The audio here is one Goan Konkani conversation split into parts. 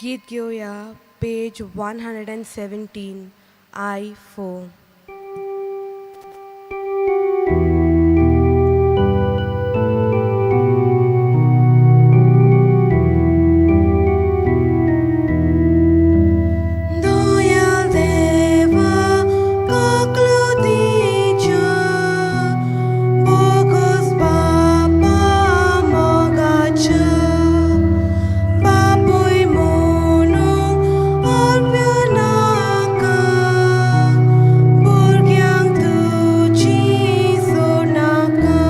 गीत घेवया पेज 117 I 4. दयाळ देवा काकलुतीच्या बोगस बापा मोगाच्या बापूय म्हणून अर्प्य नाका भुरग्यांक तुजी सोडनाका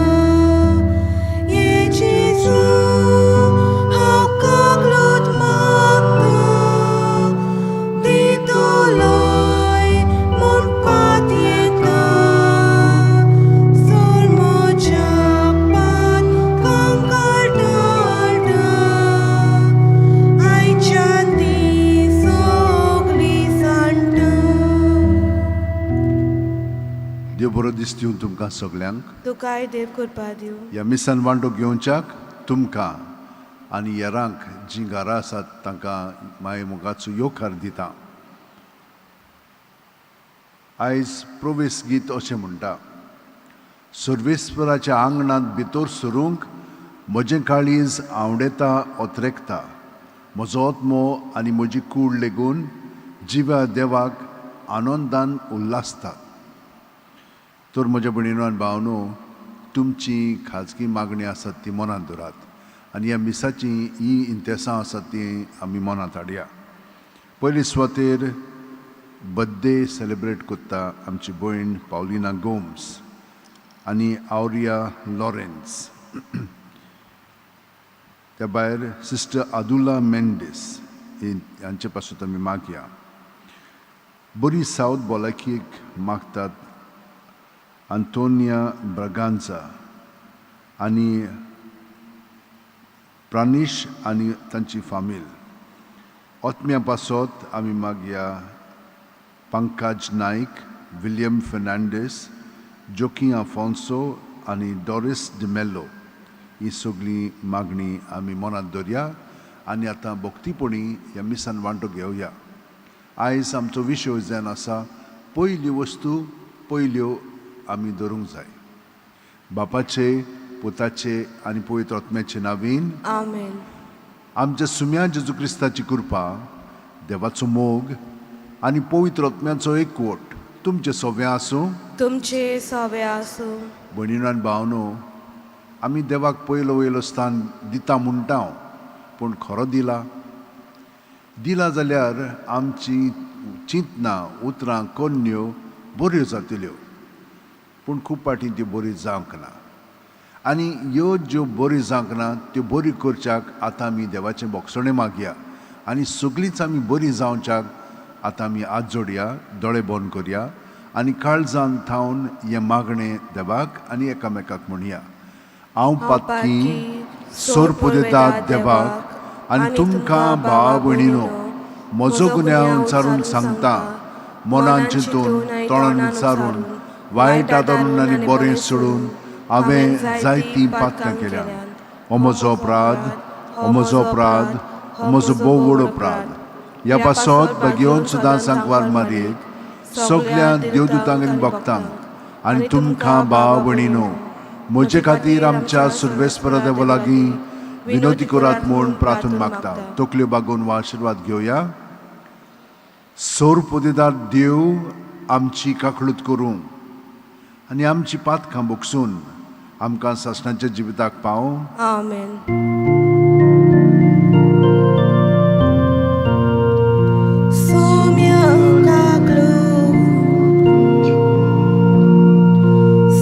ये जेजू हांव काकलूत मागता दितलोय म्हूण पातयेता सोड म्हज्या पातकांक टाळटा आयच्या ती सगळी सांडटा. देव बरो दीस दिवं तुमकां सगल्यांक. तुकाय देव कृपा दिवं. ह्या मिसान वांटो घेवच्याक तुमकां आनी हेरांक जीं घरां आसात तांकां माय मोगाचो येवकार दिता. आयज प्रवेश गीत अशें म्हणटा, सर्वेस्पराच्या आंगणांत भितर सरूंक म्हजें काळीज आवडेता ओतरेकता, म्हजो आत्मो आनी म्हजी कूड लेगून जिव्या देवाक आनंदान उल्हासतात. तर म्हज्या भयणीनो आनी भावनो, तुमची खाजगी मागणी आसात ती मनांत दवरात आनी ह्या मिसाची ही इंतेसां आसात ती आमी मनांत हाडया. पयली सुवातेर बड्डे सेलेब्रेट करता आमची भयण पावलिना गोम्स आनी आवरिया लॉरेन्स. त्या भायर सिस्टर आदुला मेंडीस हांचे पासून आमी मागया. बरी सावथ भलायकेक मागतात आंतोनिया ब्रागांजा आनी प्रानिश आनी तांची फामील. ओतम्या पासत आमी मागया पंकज नायक, विलियम फेर्नांडीस, जोकी आफोन्सो आनी डॉरीस डिमेल्लो. ही सगळी मागणी आमी मनांत दवरया आनी आतां भक्तीपणी ह्या मिसान वांटो घेवया. आयज आमचो विशय जावन आसा पयल्यो वस्तू पयल्यो आमी धरूंक जाय. बापाचे, पुताचे आनी पवित्र आत्म्याचे नावीन आमेन. आमच्या सुम्या जेजू क्रिस्ताची कृपा, देवाचो मोग आनी पवित्र आत्म्याचो एकवट तुमचे सव्या आसूं. तुमचे सवे आसूं. भयणीनो आनी भावनो, आमी देवाक पयलो वयलो स्थान दिता म्हणटा हांव, पूण खरो दिला? दिला जाल्यार आमची चिंतनां, उतरां, कोन्न्यो बऱ्यो जातल्यो, पूण खूब फावटी त्यो बऱ्यो जावंक ना. आनी ह्यो ज्यो बऱ्यो जावंक ना त्यो बऱ्यो करच्याक आतां आमी देवाचें भोगसणें मागया आनी सगळींच आमी बरीं जावच्याक आतां आमी हात जोडया, दोळे बंद करया आनी काळजान थावन हें मागणें देवाक आनी एकामेकाक म्हणया. हांव पातकी सोर पुदेतात देवाक आनी तुमकां भाव भयणीनो म्हजो गुन्यांव विचारून सांगता. मनान चिंतून, तोंडान विचारून, वायट आदरून आनी बरें सोडून हांवें जायतीं पातकां केल्या. हो म्हजो अपराध, हो म्हजो अपराध, हो म्हजो भोव व्हड अपराध. ह्या पासत भगेवन सुद्दां सांकवार मारयेक, सगल्या देवदूतांक आनी भक्तांक आनी तुमकां भाव भयणीनो म्हजे खातीर आमच्या सुर्वेस्परा देवा लागीं विनोती करात म्हूण प्रार्थना मागता. तकल्यो बागोवन वा आशिर्वाद घेवया. सोर पुदेदार देव आमची काकळूत करूं आनी आमची पातकां बोगसून आमकां सासणाच्या जिविताक पावों. आमेन. सुम्या काकलूत,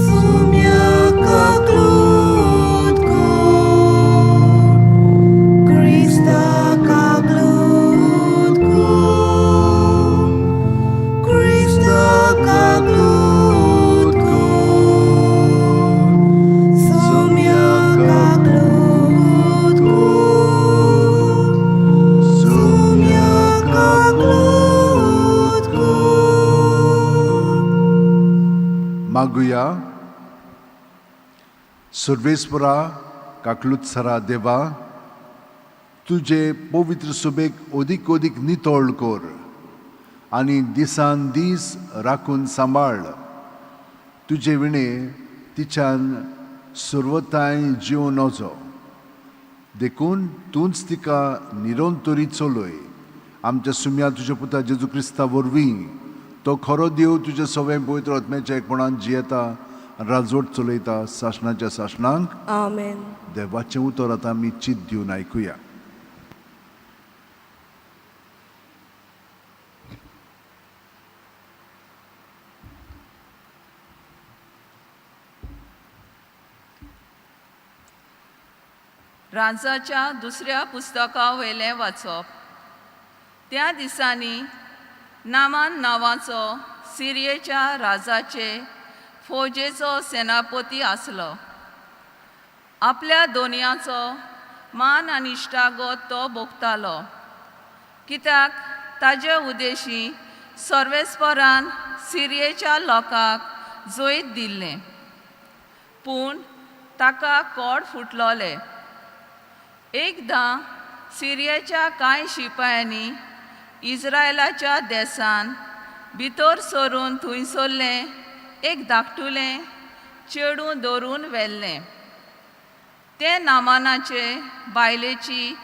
सुम्या काकलूत कोर, क्रिस्ता काकलूत कोर, क्रिस्ता काकलूत कोर, सुम्या काकलूत कोर, सुम्या काकलूत कोर. मागुया. सर्वेस्परा काकलूत सरा देवा, तुजे पवित्र सुबेक अदीक अदीक नितळ कर आनी दिसान दीस राखून सांबाळ। तुजे विणे तिच्यान सर्वताय जिवं नजो, देखून तूंच तिका निरंतरी चलय। आमच्या सुम्या तुज्या पुता जेजू क्रिस्ता वरवीं, तो खरो देव तुज्या सगळें पवित्र आत्म्याच्या एकपणान जियेता, राजवट चलयता सासणाच्या सासणांक। आमेन। देवाचें उतर आतां आमी चित दिवन आयकुया। राजाच्या दुसऱ्या पुस्तका वयलें वाचप। त्या दिसांनी नामान नांवाचो सिरियेच्या राजाचे फौजेचो सेनापती आसलो। आपल्या दोनयांचो मान आनी इश्टागत तो भोगतालो, कित्याक ताजे उदेशी सर्वेस्परान सिरियेच्या लोकांक जैत दिल्लें। पूण ताका कोड फुटलोलें। एकदां सिरियेच्या कांय शिपायांनी इस्रायलाच्या देसान भितर सरून थंयसरलें एक धाकटुलें चेडूं दवरून व्हेल्लें। तें नामानाचे बायलेची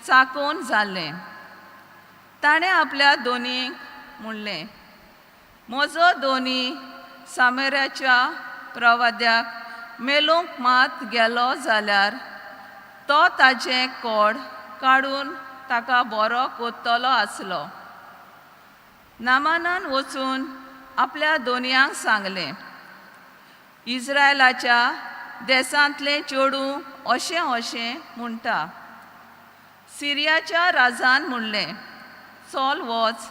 चाकोवन जाल्लें। ताणें आपल्या दोनीक म्हणलें, म्हजो दोनी सामेराच्या प्रवाद्याक मेलूंक मात गेलो जाल्यार तो ताजें कोड काडून ताका बरो कोत्तलो आसलो। नामानान वचून आपल्या दोनयांक सांगलें, इस्रायलाच्या देसांतलें चेडूं अशें अशें म्हणटा। सिरियाच्या राजान म्हणलें, चल वच,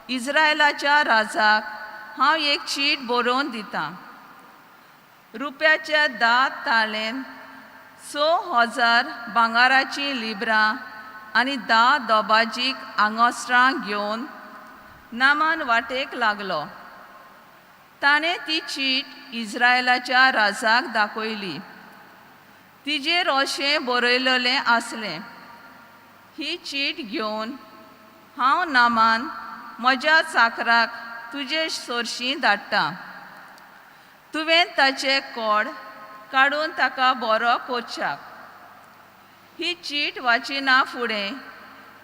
इस्रायलाच्या राजाक हांव एक चीट बरोवन दितां। रुप्याच्या 10 ताळेन 6000 भांगराचीं लिब्रां आनी 10 दोबाजीक आंगोस्त्रां घेवन नामान वाटेक लागलो। ताणें ती चीट इस्रायलाच्या राजाक दाखयली। तिजेर अशें बरयलेलें आसलें, ही चीट घेवन हांव नामान म्हज्या चाकराक तुजे सरशीं धाडटा। तुवें ताचें कोड काडून ताका बरो कोरच्याक। ही चीट वाचिना फुडें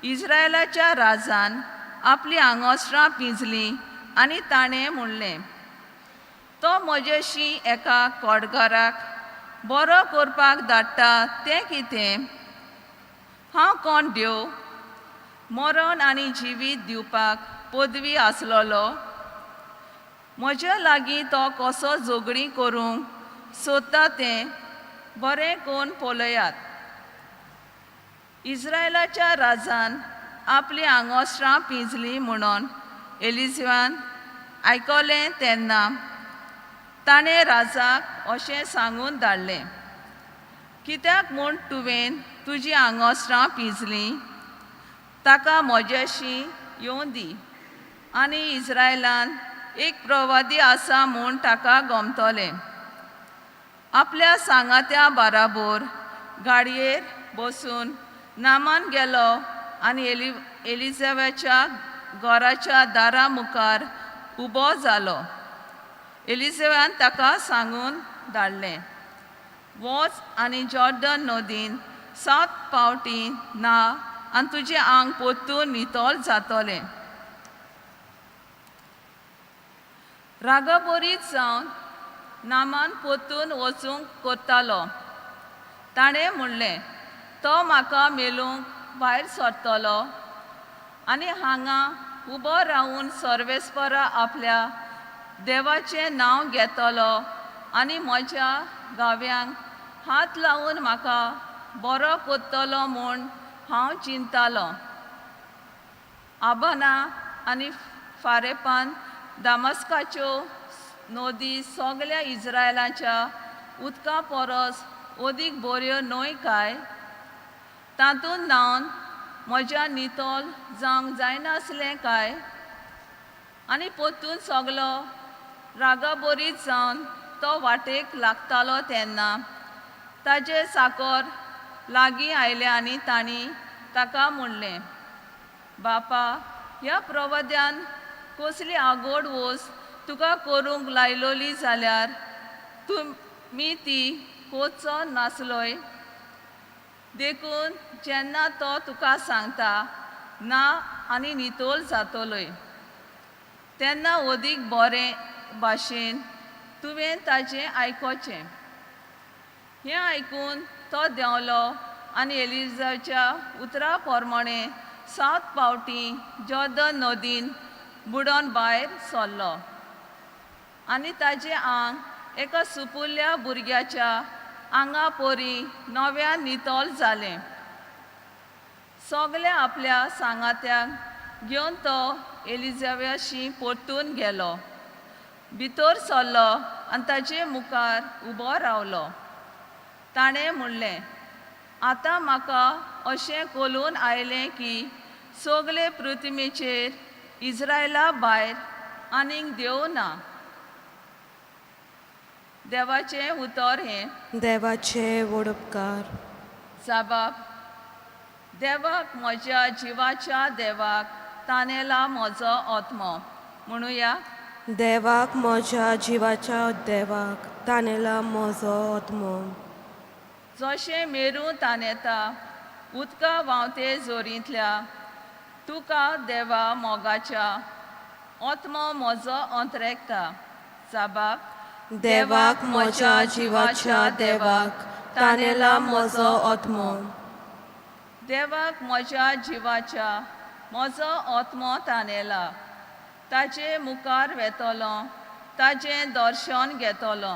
इस्रायलाच्या राजान आपली आंगोस्त्रां पिंजलीं आनी ताणें म्हणलें, तो म्हजेशी एका कोडगाराक बरो करपाक धाडटा तें कितें? हांव कोण देव? मरण आनी जिवीत दिवपाक पदवी आसलेलो? म्हज्या लागीं तो कसो झगडीं करूंक सोदता तें बरें कोण पळयात। इस्रायलाच्या राजान आपली आंगोस्त्रां पिंजलीं म्हणून एलिझिवान आयकलें तेन्ना ताणें राजाक अशें सांगून धाडलें, कित्याक म्हूण तुवें तुजी आंगोस्त्रां पिंजलीं? ताका म्हजेशी येवं दी आनी इस्रायलान एक प्रवादी आसा म्हूण ताका गमतलें। आपल्या सांगात्या बाराबोर गाडयेर बसून नामान गेलो आनी एलिझाव्याच्या घराच्या दारा मुखार उबो जालो। एलिझाव्यान ताका सांगून धाडलें, वच आनी जॉर्डन नदीन 7 पावटी ना आनी तुजें आंग परतून नितळ जातलें। रागाबरीत जावन नामान परतून वचूंक कोत्तालो। ताणें म्हणलें, तो म्हाका मेलूंक भायर सरतलो आनी हांगा उबो रावून सर्वेस्परा आपल्या देवाचें नांव घेतलो आनी म्हज्या गाव्यांक हात लावन म्हाका बरो कोत्तलो म्हूण हांव चिंतालो। आबाना आनी फारेपान दामस्काच्यो नदी सगळ्या इस्रायलाच्या उदका परस अदीक बऱ्यो न्हय काय? तातूंत न्हावन म्हज्या नितळ जावंक जायनासलें काय? आनी परतून सगलो रागाबरीत जावन तो वाटेक लागतालो तेन्ना ताजे साकर लागीं आयले आनी तांणी ताका म्हणलें, बापा, ह्या प्रवाद्यान कसली आगोड वस्त तुका करूंक लायलोली जाल्यार तुमी ती कोचो नासलोय. देखून जेन्ना तो तुका सांगता ना आनी नितोल जातलोय तेन्ना अदीक बरें भाशेन तुवें ताजें आयकोचें. हें आयकून तो देंवलो आनी एलिजाच्या उतरा प्रमाणें 7 फावटी जॉर्दन नदीन बुडोन भायर सरलो आनी ताजें आंग एका सुपुल्ल्या भुरग्याच्या आंगा परी नव्यान नितळ जालें. सगल्या आपल्या सांगात्यांक घेवन तो एलिजाव्याशी परतून गेलो, भितर सरलो आनी ताजे मुखार उबो रावलो. ताणें म्हणलें, आतां म्हाका अशें कळून आयलें की सगळे पृथ्वीचेर इस्रायला भायर आनीक देव ना. देवाचें उतर हें. देवाचे व्हड उपकार. जाबाब, देवाक म्हज्या जिवाच्या देवाक तानेला म्हजो आत्मो. म्हणुया, देवाक म्हज्या जिवाच्या देवाक तानेला म्हजो आत्मो. जशें मेरू तानेता उदका व्हांवते जोरींतल्या तुका देवा मोगाच्या आत्मो म्हजो अंतरेकता. जाबाब, देवाक म्हज्या जिवाच्या देवाक तानेला म्हजो आत्मो. देवाक म्हज्या जिवाच्या म्हजो आत्मो तानेला. ताजे मुखार वेतलो, ताजें दर्शन घेतलो.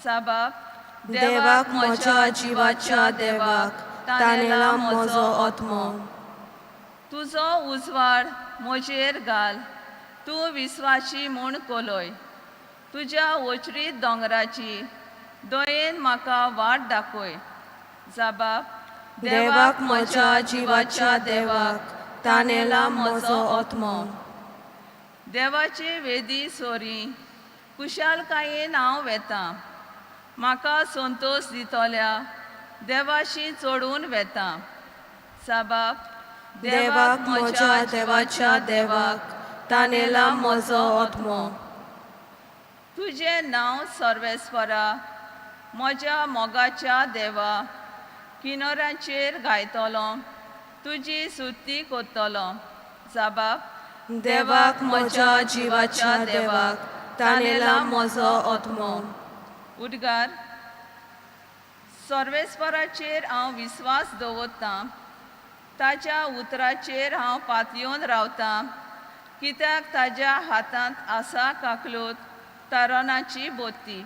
जाबाब, देवाक म्हज्या जिवाच्या देवाक तानेला म्हजो आत्मो. तुजो उजवाड म्हजेर घाल, तूं विस्वाशी म्हूण कोलय. तुज्या वचरीत दोंगराची दयेन म्हाका वाट दाखय. जाबाब, देवाक म्हज्या जिवाच्या देवाक तानेला म्हजो आत्मो. देवाचे वेदी सोरी कुशालकायेन हांव वेतां, म्हाका संतोश दितल्या देवाशी चडून वेतां. जाबाब, देवाक म्हज्या देवाच्या देवाक तानेला म्हजो आत्मो. तुजें नांव सर्वेस्वरा म्हज्या मोगाच्या देवा, किनोरांचेर गायतलो, तुजी सुती करतलो. जाबाब, देवाक म्हज्या जिवाच्या देवाक तानेला म्हजो आत्मो. उद्गार, सर्वेस्वराचेर हांव विस्वास दवरतां, ताच्या उतराचेर हांव पातयेवन रावतां, कित्याक ताज्या हातांत आसा काकलूत तरोणाची बोती.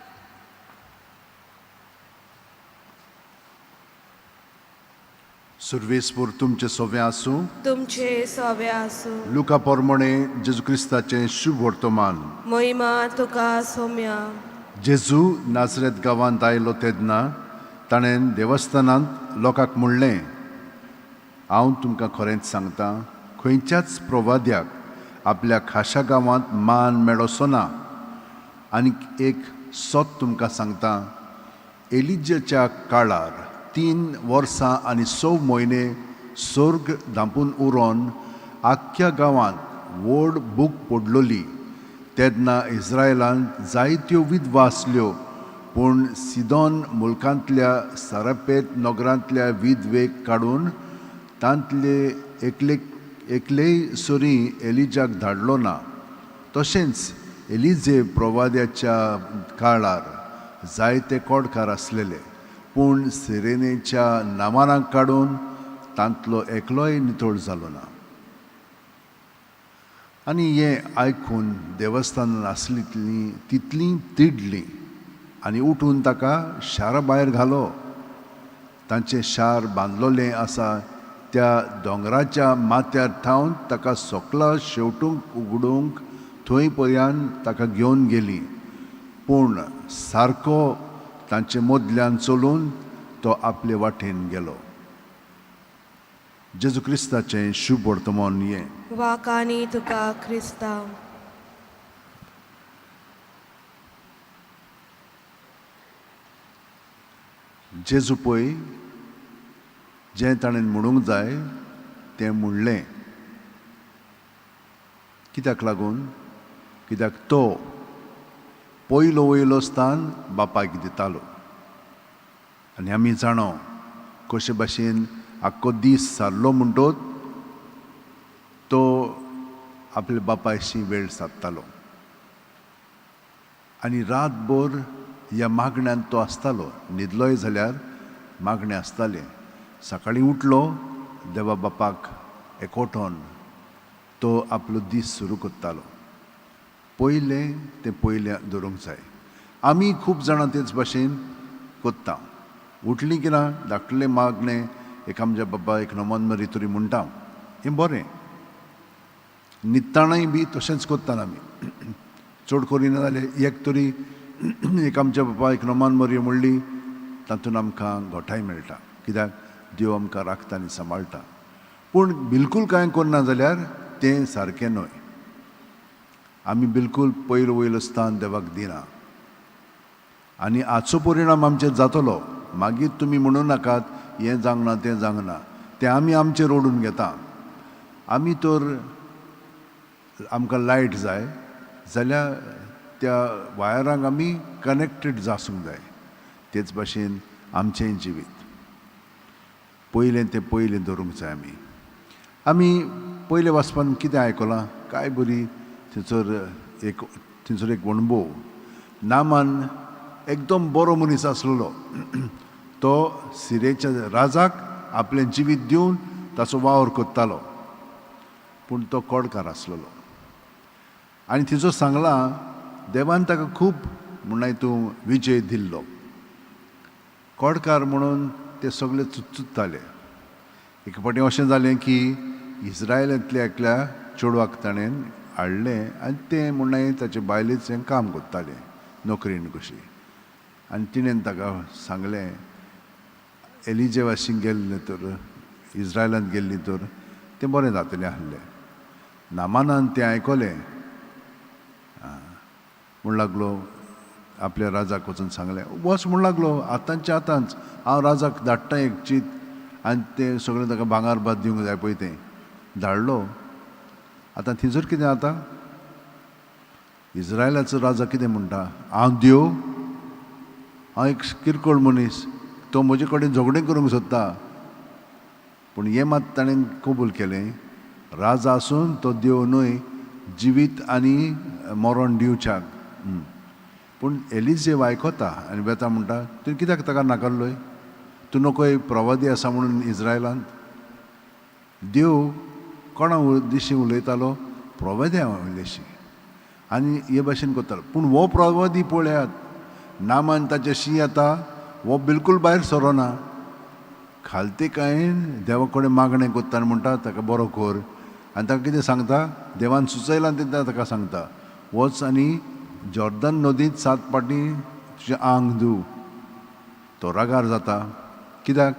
सुर्वेसपूर तुमचें सोवें आसूं. तुमचे सोवे आसूं. लुका पोरमोणे जेजू क्रिस्ताचें शुभ वर्तमान. महिमा तुका सोम्या. जेजू नाजरेत गांवांत आयलो तेन्ना ताणें देवस्थानांत लोकांक म्हणलें, हांव तुमकां खरेंच सांगता, खंयच्याच प्रवाद्याक आपल्या खाशा गांवांत मान मेळोसो ना. आनीक एक सत तुमकां सांगता, एलिजाच्या काळार 3 वर्सां आनी 6 म्हयने सर्ग धांपून उरोन आख्ख्या गांवांत व्हड भूक पडलोली. तेन्ना इस्रायलांत जायत्यो विधवा आसल्यो, पूण सिदोन मुल्कांतल्या सारापेत नगरांतल्या विधवेक काडून तांतले एकलेय सरी एलिजाक धाडलो ना. तशेंच एलिजे प्रवाद्याच्या काळार जायते कोडकार आसलेले, पूण सिरेनेच्या नामानाक काडून तांतलो एकलोय नितळ जालो ना. आनी हें आयकून देवस्थानान आसली तितलीं तिडलीं आनी उठून ताका शारा भायर घालो. तांचें शार बांदलोलें आसा त्या दोंगराच्या माथ्यार थावन ताका सकला शेवटूंक उगडूंक थंय पर्यान ताका घेवन गेली, पूण सारको तांचे मदल्यान चलून तो आपले वाटेन गेलो. जेजू क्रिस्ताचें शुभ वर्तमान हें. वाकानी तुका क्रिस्ता. जेजू पळय जें ताणें म्हणूंक जाय तें म्हणलें. कित्याक लागून? कित्याक तो पयलो वयलो स्थान बापायक दितालो. आनी आमी जाणो कशे भाशेन आख्खो दीस सारलो म्हणटोच तो आपल्या बापायशी वेळ सादतालो आनी रातभर ह्या मागण्यांत तो आसतालो. न्हिदलोय जाल्यार मागणें आसतालें. सकाळीं उठलो, देवा बापाक एकवटोन तो आपलो दीस सुरू करतालो. पयलें तें पयलें दवरूंक जाय. आमी खूब जाणां तेच भाशेन कोत्ता. उठलीं की ना धाकटुलें मागणें एक आमच्या बाबा एक नमन मरी तरी म्हणटा, हें बरें. न्हिदतानाय बी तशेंच कोत्ता आमी. चड करिना जाल्यार एक तरी एक आमच्या बाबा एक नमन मरी म्हणली तातूंत आमकां घोटाय मेळटा, कित्याक देव आमकां राखता आनी सांबाळटा. पूण बिलकूल कांय करना जाल्यार तें सारकें न्हय. आमी बिलकूल पयलो वयलो स्थान देवाक दिना आनी हाचो परिणाम आमचेर जातलो. मागीर तुमी म्हणूं नाकात हें जावंक ना तें जावंक ना, तें आमी आमचेर ओडून घेता. आमी तर आमकां लायट जाय जाल्यार त्या वायरांक आमी कनेक्टेड आसूंक जाय. तेच भाशेन आमचेंय जिवीत पयलें तें पयलें दवरूंक जाय. आमी आमी पयलें वाचपान कितें आयकलां काय बरी थंयसर एक अणभव. नामान एकदम बरो मनीस आसलेलो. तो सिरेच्या राजाक आपलें जिवीत दिवन ताचो वावर करतालो, पूण तो कोडकार आसलेलो. आनी थंयसर सांगलां देवान ताका खूब म्हणल्यार तूं विजय दिल्लो. कोडकार म्हणून ते सगळे चुचुत्ताले. एक फावटी अशें जालें की इस्रायलांतल्या एकल्या चेडवाक ताणें हाडलें आनी तें म्हणल्यार ताचे बायलेचें काम करतालें नोकरेन कशी. आनी तिणें ताका सांगलें एलिजेवाशीं गेल्लें तर इस्रायलांत गेल्ली तर तें बरें जातलें आसलें. नामानान तें आयकलें, म्हूण लागलो आपल्या राजाक वचून सांगलें, वच म्हूण लागलो आतांचे आतांच हांव राजाक धाडटा एक चीत आनी तें सगळें ताका भांगर भात दिवंक जाय पळय तें धाडलो. आतां थंयसर कितें जाता, इस्रायलाचो राजा कितें म्हणटा, हांव देव, हांव एक किरकोळ मनीस, तो म्हजे कडेन झगडें करूंक सोदता. पूण हें मात ताणें कबूल केलें, राजा आसून तो देव न्हय, जिवीत आनी मरण दिवच्याक. पूण एलिजेव आयकता आनी वेता म्हणटा, तुवें कित्याक ताका नाकारलोय, तूं नकोय प्रवादी आसा म्हणून इस्रायलांत. देव कोणा दिशी उलयतालो, प्रवाद्या उलयशी आनी हे भाशेन करतालो. पूण हो प्रवादी पळयात नामान ताचे शी येता, हो बिलकूल भायर सरोना, खालते कांय देवा कडेन मागणें करता आनी म्हणटा ताका बरो कर. आनी ताका कितें सांगता, देवान सुचयलां तें ताका सांगता, वच आनी जॉर्दन नदींत 7 फावटी तुजें आंग धूव. तो रागार जाता, कित्याक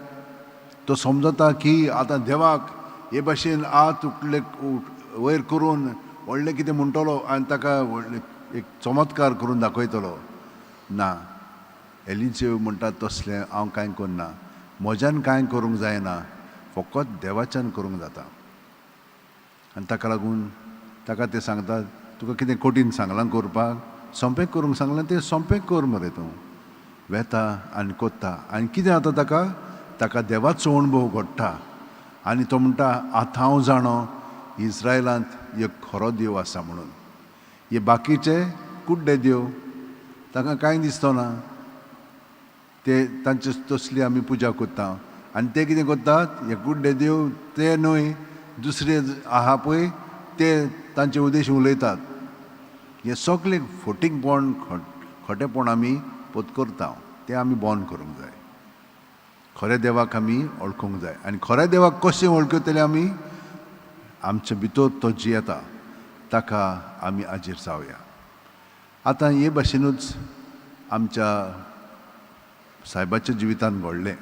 तो समजता की आतां देवाक हे भाशेन हात उखले वयर करून व्हडलें कितें म्हणटलो आनी ताका व्हडलें एक चमत्कार करून दाखयतलो. ना, एलिजेव म्हणटा तसलें हांव कांय करना, म्हज्यान कांय करूंक जायना, फकत देवाच्यान करूंक जाता. आनी ताका लागून ताका ते सांगता, तुका कितें कठीण सांगलां करपाक, सोंपें करूंक सांगलां तें सोंपें कर मरे. तूं वेता आनी कोत्ता आनी कितें जाता ताका, ताका देवाचो अणभव घडटा आनी तो म्हणटा आतां हांव जाणो इस्रायलांत एक खरो देव आसा म्हणून. हे बाकीचे कुड्डे देव तांकां कांय दिसतना, ते तांचे तसली आमी पुजा करता आनी ते कितें करतात, हे कुड्डे देव ते न्हय दुसरे आहा पळय ते तांचे उद्देश उलयतात. हें सगळें फोटींगपण खोटेपण आमी पत्करता, तें आमी बंद करूंक जाय. खऱ्या देवाक आमी वळखूंक जाय आनी खऱ्या देवाक कशें वळखतले आमी, आमचे भितर तो जियेता ताका आमी हाजीर जावया. आतां हे भाशेनूच आमच्या सायबाच्या जिवितांत घडलें.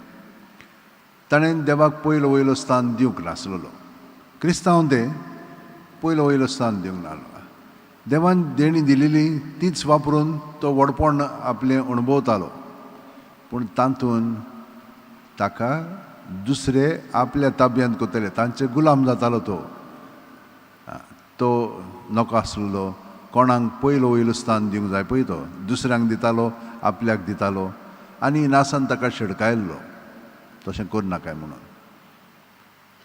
ताणें देवाक पयलो वयलो स्थान दिवंक नासलेलो. क्रिस्तांव ते पयलो वयलो स्थान दिवंक नासलो. देवान देणी दिलेली तीच वापरून तो व्हडपण आपलें अणभवतालो, पूण तातूंत ताका दुसरे आपल्या ताब्यांत करताले, तांचे गुलाम जातालो तो. तो नको आसलेलो, कोणाक पयलो वयलो स्थान दिवंक जाय पळय तो दुसऱ्यांक दितालो, आपल्याक दितालो. आनी इनासान ताका शिडकायल्लो तशें करनाकाय म्हणून.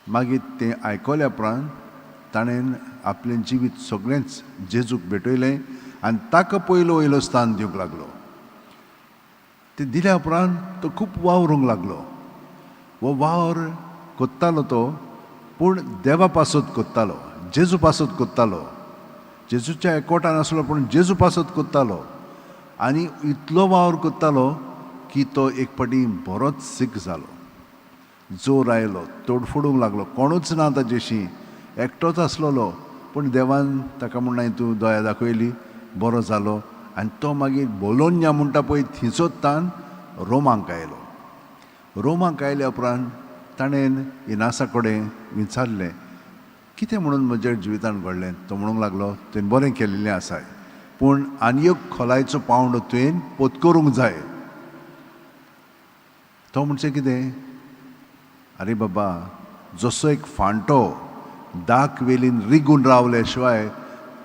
मागीर तें आयकल्या उपरांत ताणें आपलें जिवीत सगळेंच जेजूक भेटयलें आनी ताका पयलो वयलो स्थान दिवंक लागलो. तें दिल्या उपरांत तो खूब वावरूंक लागलो. हो वावर कोत्तालो तो पूण देवा पासत कोत्तालो, जेजू पासत कोत्तालो. जेजूच्या एकवटान आसलो पूण जेजू पासत कोत्तालो. आनी इतलो वावर कोत्तालो की तो एक फावटी बरोच सीक जालो, जोर आयलो, तोडफोडूंक लागलो, कोणूच ना ताजेशी, एकटोच आसलेलो. पूण देवान ताका म्हणलें तूं दया दाखयली, बरो जालो. आनी तो मागीर बोलोन्या म्हणटा पळय थंयचोच तान रोमाक आयलो. रोमाक आयल्या उपरांत ताणें इनासा कडेन विचारलें कितें म्हणून म्हज्या जिवितान घडलें. तो म्हणूंक लागलो तुवें बरें केल्लें आसाय, पूण आनी एक खोलायचो पावंडो तुवें पोत करूंक जाय. तो म्हणचें कितें, आरे बाबा जसो एक फांटो दाक वेलीन रिगून रावले शिवाय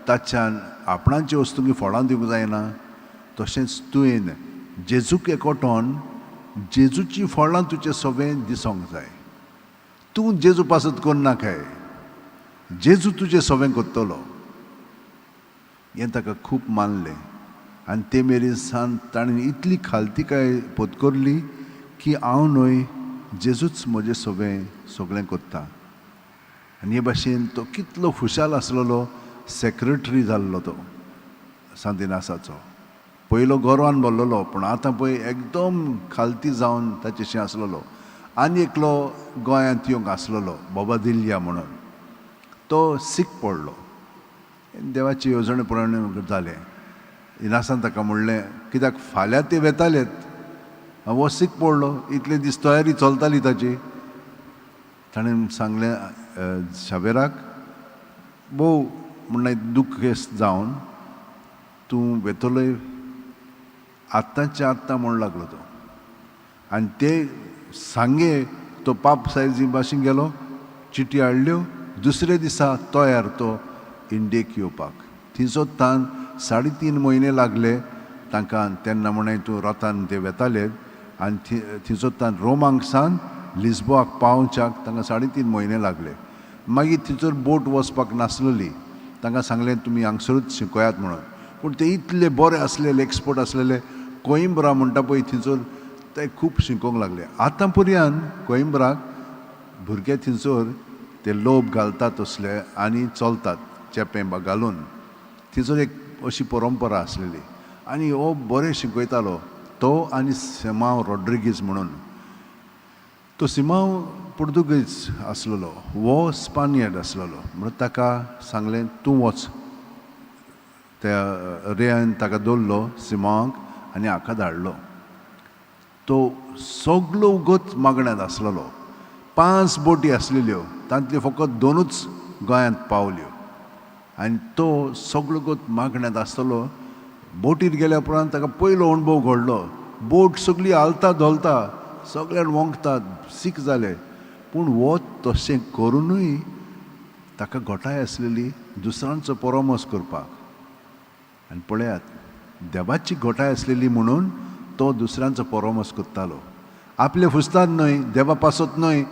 ताच्यान आपणाचे वस्तूंक फळां दिवंक जायना, तशेंच तुवें जेजूक एकवटोन जेजूची फळां तुजे सगळें दिसोंक जाय. तूं जेजू पासत करनाकाय, जेजू तुजें सगळें करतलो. हें ताका खूब मानलें. आनी ते मेरेन सान ताणें इतली खालतिकाय पोतकरली की हांव न्हय, जेजूच म्हजें सगळें सगळें करता. आनी हे भाशेन तो कितलो खुशाल आसलेलो, सेक्रेटरी जाल्लो तो सांतिनासाचो. पयलो गोरवान भरलेलो पूण आतां पळय एकदम खालती जावन ताचेशी आसलेलो. आनी एकलो गोंयांत येवंक आसलेलो बाबा दिल्ल्या म्हणून, तो सीक पडलो. देवाची येवजणे प्रमाणे जालें. इनासान ताका म्हणलें कित्याक फाल्यां ते वेतालेत, हो सीक पडलो, इतले दीस तयारी चलताली ताची. ताणें सांगलें शावेराक, भोव म्हणलें दुखेस्त जावन तूं वेतलोय आत्तांचे आत्तां म्हूण लागलो तो. आनी ते सांगे तो पाप सायजी भाशेन गेलो, चिटी हाडल्यो, दुसरे दिसा तयार तो इंडियेक येवपाक. थंयचो तान 3.5 म्हयने लागले तांकां. तेन्ना म्हणून तूं रथान ते वेताले आनी थंयचो तान रोमाक सान लिस्बोआक पावच्याक तांकां 3.5 म्हयने लागले. मागीर थंयसर बोट वचपाक नासलेली, तांकां सांगलें तुमी हांगसरूच शिकयात म्हणून. पूण ते इतले बरे आसलेले, एक्सपर्ट आसलेले, कोइंब्रा म्हणटा पळय थंयसर ते खूब शिकोवंक लागले. आतां पर्यंत कोइंब्राक भुरगे थंयसर ते लोब घालतात तसले आनी चलतात चेपें घालून. थंयसर एक अशी परंपरा आसलेली. आनी हो बरें शिकयतालो तो आनी सिमांव रॉड्रिगीज म्हणून. तो सिमांव पुर्तुगेज आसलेलो, हो स्पानियर्ड आसलेलो. म्हणून ताका सांगलें तूं वच. त्या रेयान ताका दवरलो सिमांवाक आनी हाका धाडलो. तो सगलो उगोच मागण्यांत आसलेलो. 5 बोटी आसलेल्यो, तांतल्यो फकत 2 गोंयांत पावल्यो. आनी तो सगलो गोत मागण्यांत आसतलो. बोटीर गेल्या उपरांत ताका पयलो अणभव घडलो. बोट सगळी हालता धोलता, सगळ्यान वोंकतात, सीक जाले. पूण हो तशें करुनूय ताका घटाय आसलेली दुसऱ्यांचो परामर्श करपाक. आनी पळयात, देवाची घटाय आसलेली म्हणून तो दुसऱ्यांचो परामर्श करतालो. आपले फुस्तान न्हय, देवा पासत न्हय,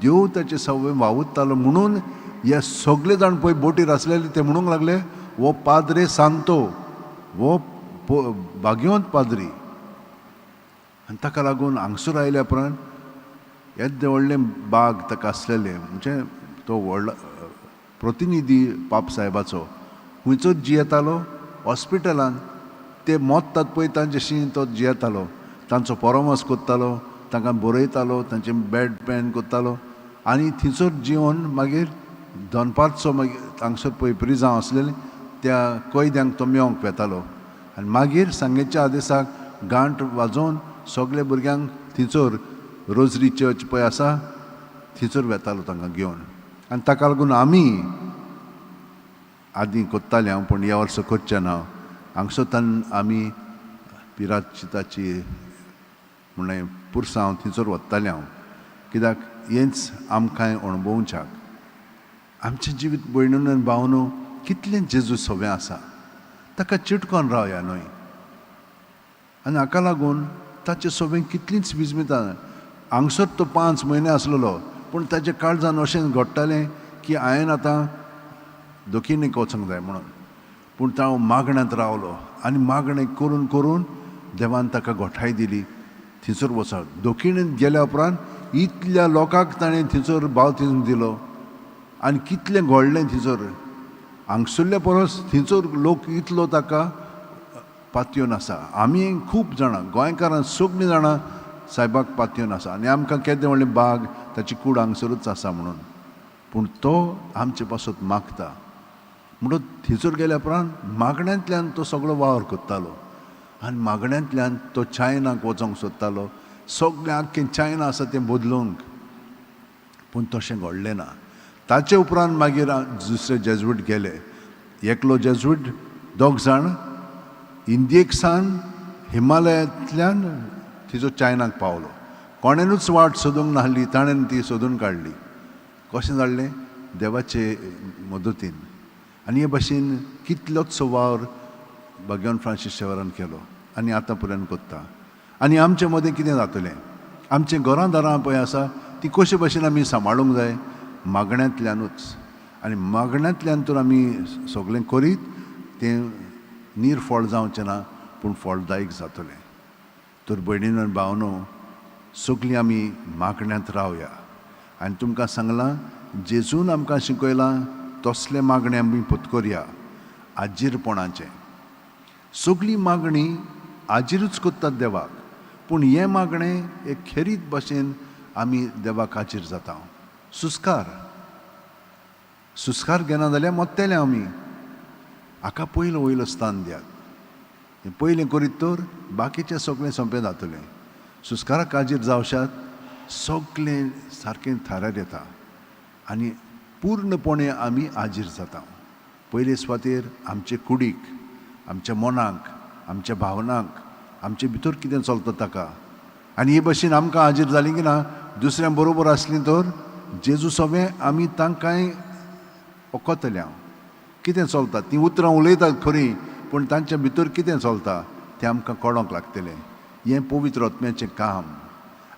देव ताचे सवय वावुरतालो. म्हणून हे सगळे जाण पळय बोटीर आसलेले ते म्हणूंक लागले हो पाद्रे सांतो, हो भाग्यवंत पाद्री. आनी ताका लागून हांगसर आयल्या उपरांत येद्दें व्हडलें बाग ताका आसलेलें, म्हणजे तो व्हडलो प्रतिनिधी पाप साहेबाचो. खंयचोच जियेतालो हॉस्पिटलान, ते मोत्तात पळय तांच्याशी तो जियेतालो, तांचो परामर्श करतालो, तांकां बरयतालो, तांचें बेड पेन करतालो. आनी थंयसर जिवन मागीर दनपारचो मागीर हांगसर पळय प्रिजांव आसलेलें त्या कैद्यांक तो मेवंक वेतालो. आनी मागीर सांगेच्या आदेसाक गांठ वाजोवन सगल्या भुरग्यांक थंयसर रोजरी चर्च पळय आसा थंयसर वेतालो तांकां घेवन. आनी ताका लागून आमी आदीं कोत्ताले हांव, पूण ह्या वर्सा करचें ना. हांगसर आमी पिराचिताची म्हणलें पुरसांव थंयसर वतालें हांव. कित्याक हेंच आमकांय अणभवच्याक आमचें जिवीत भयणीन आनी भावनो कितलें जेजू सोबें आसा ताका चिटकोन रावया न्हय. आनी हाका लागून ताचे सोबें कितलींच विजमितां. हांगसर तो 5 म्हयने आसलेलो पूण ताच्या काळजान अशें घडटालें की हांवें आतां दक्षिणेक वचूंक जाय म्हणून. पूण तो मागण्यांत रावलो आनी मागणें करून करून देवान ताका गोठाय दिली थंयसर वचप. दक्षिणेंत गेल्या उपरांत इतल्या लोकांक ताणें थंयसर बावतीज्म दिलो आनी कितलें घडलें थंयसर. हांगसुल्ल्या परस थंयसर लोक इतलो ताका पातयेवन आसा. आमी खूब जाणां गोंयकारां सगळीं जाणां सायबाक पातयेवन आसा आनी आमकां केदें व्हडलें बाग ताची कूड हांगसरूच आसा म्हणून. पूण तो आमचे पासत मागता म्हणून थंयसर गेल्या उपरांत मागण्यांतल्यान तो सगळो वावर करतालो आनी मागण्यांतल्यान तो चायनाक वचोंक सोदतालो. सगळें आख्खें चायना आसा तें बदलूंक, पूण तशें घडलें ना. ताचे उपरांत मागीर दुसरे जेजवीट गेले. एकलो जेजवीट दोग जाण इंडियेक सावन हिमालयांतल्यान तिचो चायनाक पावलो. कोणेनूच वाट सोदूंक नासली, ताणें ती सोदून काडली. कशें जालें? देवाचे मदतीन. आनी हे भाशेन कितलोच वावर भगवान फ्रांसीस शेवरान केलो आनी आतां पर्यंत करता. आनी आमचे मदें कितें जातलें? आमचें घरां दारां पळय आसा ती कशे भाशेन आमी सांबाळूंक जाय? मागण्यांतल्यानूच. आनी मागण्यांतल्यान तर आमी सगळें करीत तें निर्फळ जावचें ना पूण फळदायक जातलें. तर भयणीन आनी भावनो सगळीं आमी मागण्यांत रावया. आनी तुमकां सांगलां जेजून आमकां शिकयलां तसलें मागणें आमी पत्करया आजीरपणाचें. सगळीं मागणी आजीरूच करतात देवाक, पूण हें मागणें एक खेरीत भाशेन आमी देवाक आजीर जाता. सुस्कार सुस्कार घेना जाल्यार मत्तेले आमी. हाका पयलो वयलो स्थान दियात. हें पयलें करीत तर बाकीचें सगळें सोंपें जातलें. सुस्काराक आजीर जावशात सगळें सारकें थाऱ्यार येता आनी पूर्णपणे आमी आजीर जाता. पयले सुवातेर आमचे कुडीक, आमच्या मनाक, आमच्या भावनांक, आमचे भितर कितें चलता ताका. आनी हे भशेन आमकां आजीर जालीं की ना दुसऱ्यां बरोबर आसलीं तर जेजू सोबें आमी तांकांय ओकतले. हांव कितें चलता तीं उतरां उलयतात खरीं पूण तांच्या भितर कितें चलता तें आमकां कळोंक लागतलें. हें पवित्र आत्म्याचें काम.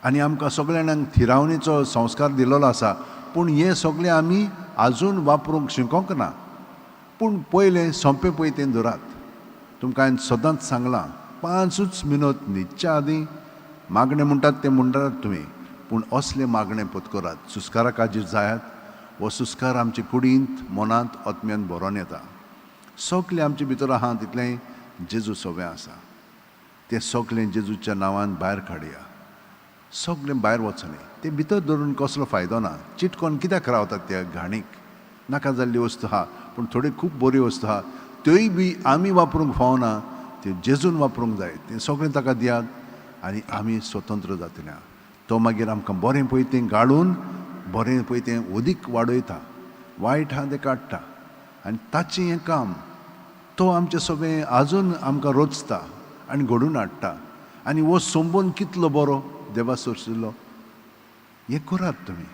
आनी आमकां सगळ्या जाणांक थिरावणेचो संस्कार दिल्लो आसा पूण हें सगळें आमी आजून वापरूंक शिकोंक ना. पूण पयलें सोंपें पळय तें धरात. तुमकां हांवें सदांच सांगलां 5 मिनट न्हिदच्या आदीं मागणें म्हणटात तें म्हणटात तुमी, पूण असलें मागणें पत्करात. सुस्काराक आजीर जायात. हो सुस्कार आमचे कुडींत मनांत आत्म्यान भरोन येता. सगळें आमचे भितर आहा तितलें जेजू सोबें आसा. तें सगळें जेजूच्या नांवान भायर काडया. सगळें भायर वचोनी तें भितर धरून कसलो फायदो ना. चिटकोन कित्याक रावतात त्या घाणीक? नाका जाल्ली वस्तू आहा पूण थोडी खूब बरी वस्तू आहा त्योय बी आमी वापरूंक फावना, त्यो जेजून वापरूंक जाय. तें सगळें ताका दियात आनी आमी स्वतंत्र जातले. तो मागीर आमकां बरें पळय तें गाळून बरें पळय तें अदीक वाडयता, वायट आहा तें काडटा. आनी ताचें हें काम तो आमचें सगळें आजून आमकां रचता आनी घडून हाडटा. आनी हो संबंद कितलो बरो देवा सोरशिल्लो. हें करात तुमी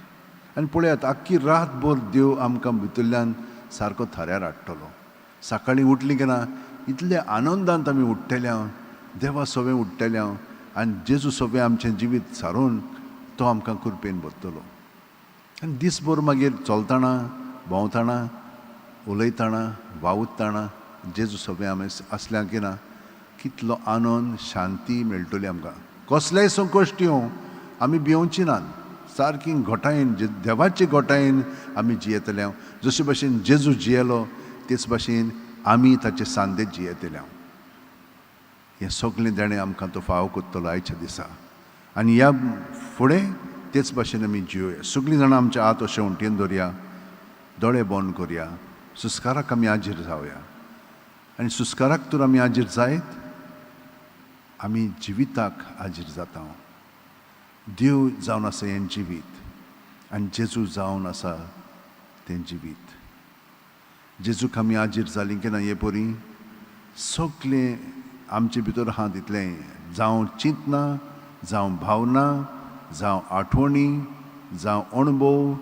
आनी पळयात आख्खी रातभर देव आमकां भितरल्यान सारको थाऱ्यार हाडटलो. सकाळीं उठलीं की ना इतल्या आनंदांत आमी उठ्ठले हांव, देवा सोबें उठ्ठले हांव आनी जेजू सोबें आमचें जिवीत सारोवन तो आमकां कृपेन भरतलो. आनी दीसभर मागीर चलतना भोंवतना उलयतना वावुरतना जेजू सोबें आमी आसल्या की ना कितलो आनंद शांती मेळटली आमकां. कसलेय संकश्ट येवं आमी भिवची नात. सारकी घोटायेन देवाचे घोटायेन आमी जियेतले. जशे भाशेन जेजू जियेलो तेच भाशेन आमी ताचे सांदेत जियेतले. हें सगळें देणें आमकां तो फावो करतलो आयच्या दिसा. आनी ह्या फुडें तेच भाशेन आमी जियोया. सगळीं जाणां आमच्या हात अशें उंटयेन दवरया, दोळे बंद करया, सुस्काराक आमी आजीर जावया. आनी सुस्काराक तर आमी आजीर जायत आमी जिविताक आजीर जाता. देव जावन आसा हें जिवीत आनी जेजू जावन आसा तें जिवीत. जेजूक आमी आजीर जालीं की ना हे परी सगळें आमचे भितर आहा तितलें, जावं चिंतना, जावं भावना, जावं आठवणी, जावं अणभव,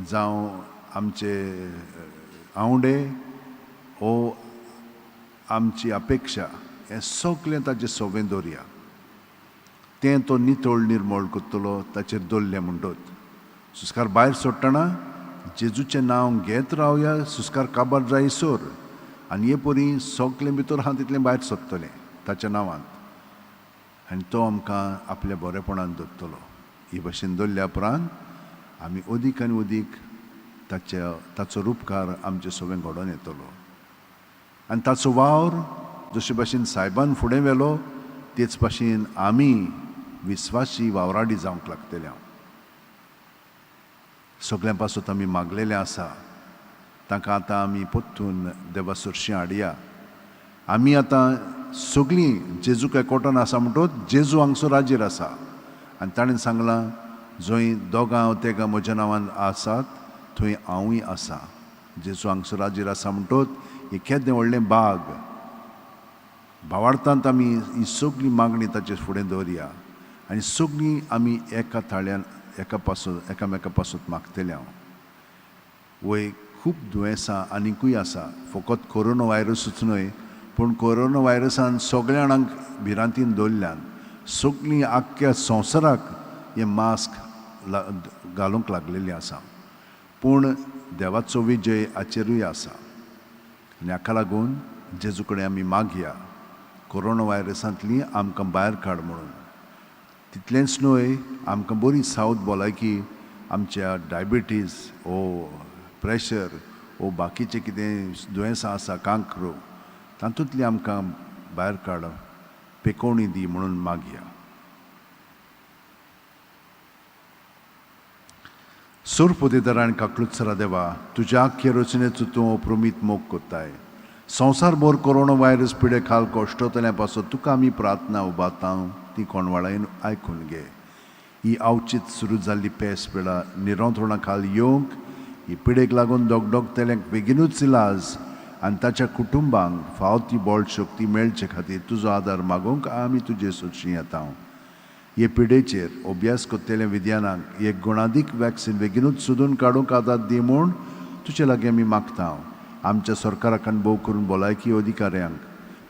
जावं आमचे आंवडे ओ आमची अपेक्षा, हें सगळें ताचें सवें दवरया. तें तो नितळ निर्मळ करतलो ताचेर दवरलें म्हणटत सुस्कार भायर सोडटना जेजूचें नांव घेत रावया. सुस्कार काबार जायसर आनी हे परी सगळें भितर आहा तितलें भायर सोदतलें ताच्या नांवांत आनी तो आमकां आपल्या बरेपणान दवरतलो. ही भशेन दवरल्या उपरांत आमी अदीक आनी अदीक ताचो रुपकार आमचे सगळें घडोवन येतलो आनी ताचो वावर जशे भाशेन सायबान फुडें व्हेलो तेच भाशेन आमी विस्वासी वावराडी जावंक लागतले. हांव सगळ्यां पासत आमी मागलेलें आसा, तांकां आतां आमी परतून देवा सरशीं हाडया. आमी आतां सगळीं जेजूक एकवटान आसा म्हणटच जेजू हांगसर हाजीर आसा आनी ताणें सांगलां जंय दोगां तेगां म्हज्या नांवान आसात थंय हांवूय आसा. जेजू हांगसर हाजीर आसा म्हणटच हें केदें व्हडलें बाग. भावार्थांत आमी ही सगळी मागणी ताचे फुडें दवरया आनी सगळीं आमी एका थाळ्यान एका पासत एकामेका पासत मागतले. हांव वय खूब दुयेंसां आनिकूय आसा, फकत कोरोना व्हायरसूच न्हय पूण कोरोना व्हायरसान सगळ्या जाणांक भिरांतीन दवरल्यान सगळीं आख्ख्या संवसाराक हें मास्क घालूंक लागलेलें आसा. पूण देवाचो विजय हाचेरूय आसा आनी हाका लागून जेजू कडेन आमी मागया कोरोना व्हायरसांतली आमकां भायर काड म्हणून. तितलेंच न्हय आमकां बरी सावध भलायकी आमच्या डायबिटीज ओ प्रेशर ओ बाकीचें कितें दुयेंसां आसा कांक्रो तातूंतली आमकां भायर काड, पेकोवणी दी म्हणून मागया. सोरपोदेदार आनी काकलुत्सरा देवा, तुज्या आख्खे रचनेचो तूं अप्रमीत मोग कोत्ताय. संवसारभर कोरोना व्हायरस पिडे खाल कश्टतल्या पासत तुका आमी प्रार्थना उबारता ती कोणवाळायन आयकून घे. ही आवचीत सुरू जाल्ली पेस पिडा निरंत्रणा खाल येवंक ही पिडेक लागून दोगदोगतल्यांक बेगिनूच इलाज आनी ताच्या कुटुंबांक फाव ती बळ शक्ती मेळचे खातीर तुजो आदार मागूंक आमी तुजे सोदशी येता. हे पिडेचेर अभ्यास करतल्या विद्यानाक एक गुणादीक वॅक्सिन बेगिनूच सोदून काडूंक आदार दी म्हूण तुजे लागीं आमी मागता. आमच्या सरकाराक आनी भोव करून भलायकी अधिकाऱ्यांक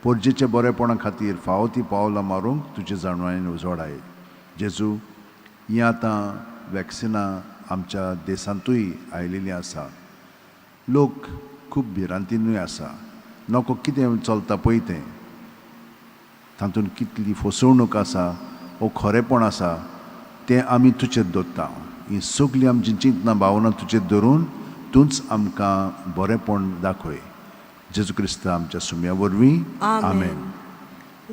पोरजेच्या बरेपणा खातीर फावो ती पावलां मारूंक तुजे जाणवायेन उजवाडाय. जेजू, हीं आतां वॅक्सिनां आमच्या देशांतूय आयलेलीं आसा. लोक खूब भिरांतीनूय आसा, नको कितें चलता पळय तें, तातूंत कितली फसवणूक आसा ओ खरेपण आसा तें आमी तुजेर दवरता. हीं सगळीं आमचीं चिंतनां भावनां तुजेर धरून तूंच आमकां बरेंपण दाखय. जेजू क्रिस्त आमच्या सुम्या वरवीं, आमेन.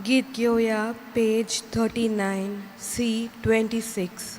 गीत घेवया पेज 39 C 26.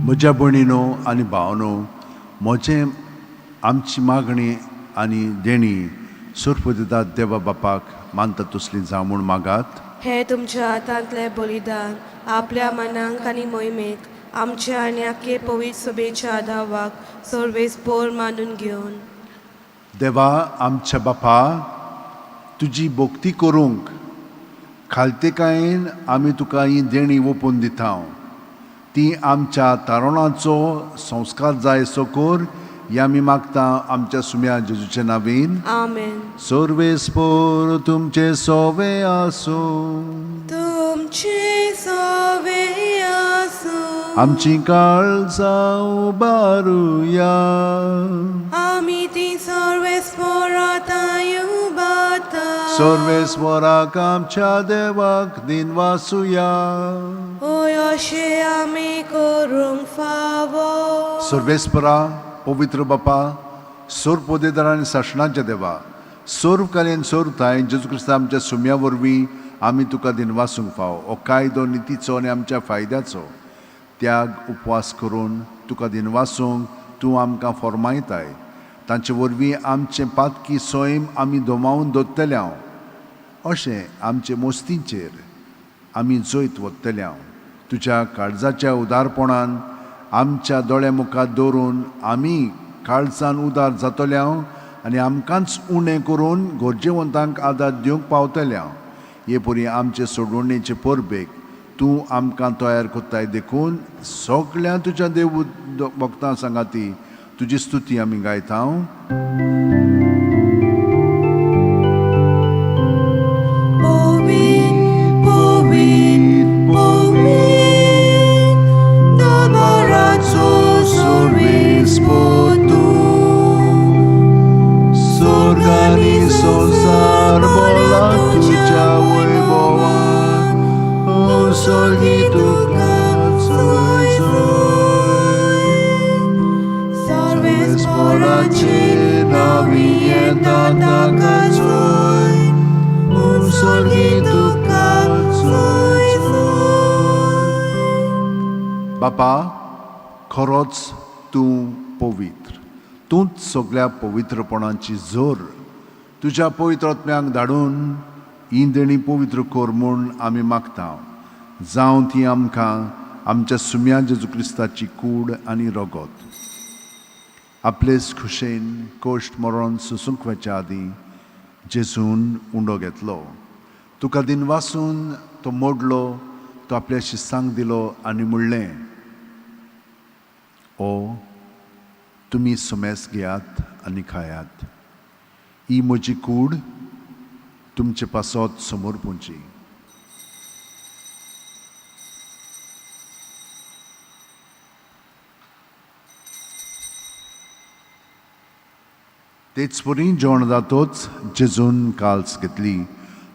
म्हज्या भयणीनो आनी भावनो, म्हजें आमची मागणी आनी देणी सोरपदिदा देवा बापाक मानता तसली जावं म्हूण मागात. हे तुमच्या हातांतलें बलिदान आपल्या मनांक आनी मोहिमेक आमच्या आनी आख्खे पवित्र सभेच्या आदावाक सर्वेस पोर मानून घेवन देवा आमच्या बापा, तुजी भक्ती करूंक खालतेकायेन आमी तुका ही देणी ओपून दिता. ती आमच्या तारुणाचो संस्कार जाय सो कर, हे आमी मागता आमच्या सुम्या जेजूच्या नावीन. आमेन. सर्वेस्पोर तुमचे सोवे आसूं. तुमचे सवे आसूं. आमची काळजां उबारुया. आमी ती सर्वेस्पोराताय उबारता. सर्वेस्वराक आमच्या देवाक दिनवासुया. होय, अशें आमी करूंक फावो. सर्वेस्परा, पवित्र बापा, सोर पोदेदार आनी सासणाच्या देवा, सर्वकालीन सोरताय जेजू क्रिस्ता आमच्या सुम्या वरवीं आमी तुका दिनवासूंक फावो. हो कायदो नितीचो आनी आमच्या फायद्याचो. त्याग उपवास करून तुका दिनवासूंक तूं आमकां फॉर्मायताय. तांचे वरवीं आमचें पातकी सैम आमी दोमावन दवरतले हांव, अशें आमचे मोस्तींचेर आमी जैत वतले हांव. तुज्या काळजाच्या उदारपणान आमच्या दोळ्या मुखार दवरून आमी काळजान उदार जातले हांव आनी आमकांच उणें करून गरजेवंतांक आदार दिवंक पावतले हांव. हे परी आमचे सोडवणेचे परबेक तूं आमकां तयार करताय, देखून सगळ्या तुज्या देव भक्तां सांगाती तुजी स्तुती आमी गायता. पवित्र, पवित्र, पवित्र, दरबाराचो सर्वेस्पोर तूं. स्वर्ग आनी संवसार भरला तुज्या वैभवान, ओ स्वर्गी तुका जय जय. सर्वेस्पोराचे नांवी येता ताका जय, स्वर्गी तुका जय जय. बापा, खरोच तूं पवित्र, तूंच सगळ्या पवित्रपणाची जोर. तुज्या पवित्र आत्म्याक धाडून ही देणी पवित्र कर म्हूण आमी मागता. जावं ती आमकां आमच्या सुम्या जेजू क्रिस्ताची कूड आनी रगत. आपलेच खुशेन कश्ट मरण सोसूंक वचच्या आदीं जेजून उंडो घेतलो, तुका दिनवासून तो मोडलो, तो आपल्या शिस्तांक दिलो आनी म्हणलें, ओ तुमी सुमेस घेयात आनी खायात, ही म्हजी कूड तुमचे पासत समोर पुंची. तेच परी जेवण जातोच जेजून काल्स घेतली,